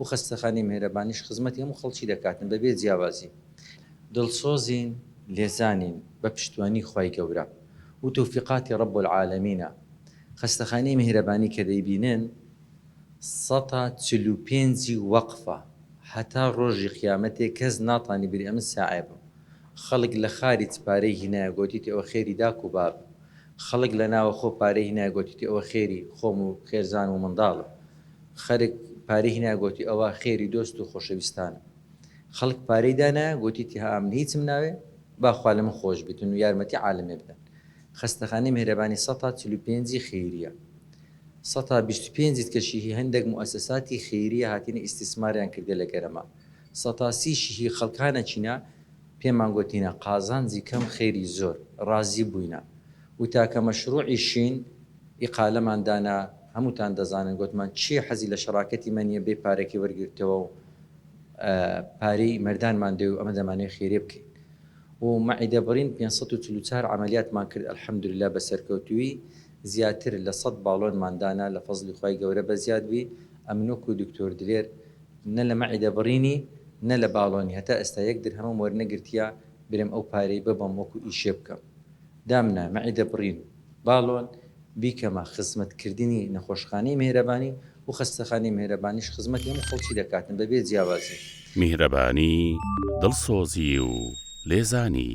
و خەستەخانەی میهرەبانیش خزمەتی هەموو خەڵکی دەکاتن بەبێ جیاوازی. دڵسۆزین لێزانین بە پشتوانی خوای گەورە و تەوفیقاتی رب العالمینە خەستەخانەی میهرەبانی کە دەیبینن سەتا 45 ی وەقفە هەتا ڕۆژی قیامەتێ کەس ناتانی بری ئەمن ساعێبم خەڵک لە خاریج پارەی هینایە گۆتیتی ئەوە خێری داک و بابم خەڵک لە ناوەخۆ پارەی هینایە گۆتیتی ئەوە خێری خۆم و خێزان و منداڵم خەرک پارەی هینایە گۆتی ئەوە خێری دۆست و خۆشەویستانم خەڵک پارەی دانایە گۆتیتی ها ئەمن هیچم ناوێ با خوا لە من خۆش بیتن و یارمەتی عالەمێ بدەن خەستەخانەی میهرەبانی سەتا 45 ی خێریە سەتا 25 کەشی هی هەندەک موئەسەساتی خێریە هاتینە ئیستیسماریان کردیە لە گەرەما سەتا سی شی هی خەڵکانە چینە پێمان گۆتینە قازانجی کەم خێری زۆر ڕازی بووینە و تاکە مەشروعی شین ئیقالەمان دانا هەمووتان دەزانن گۆتمان کێ حەزی لە شەراکەتی مە نیە بێ پارەکەی وەرگرتەوە و پارەی مەردانمان دەوێ و ئەمە دەمانەوێ خێرێ بکەین و مەعیدە بڕین 544 عەمەلیاتمان کرد الحمدللە بە سەرکەوتوویی زیاتر لە سەد باڵۆنمان دانا لە فەزڵی خوای گەورە بەزیاد بی ئەمن وەکو دکتۆر دلێر نە لە مەعیدە بڕینی نە لە باڵۆنی هەتا ئێستا یەک درهەمم وەرنەگرتیە برێم ئەو پارەی ببەم وەکو ئیشێ بکەم دامنا مەعیدە بڕین و باڵۆن بیکەمە خزمەت کردنی نەخۆشخانەی میهرەبانی و خەستەخانەی میهرەبانیش خزمەتی هەموو خەڵکی دەکاتن بەبێ جیاوازی. میهرەبانی، دڵسۆزی و لێزانی.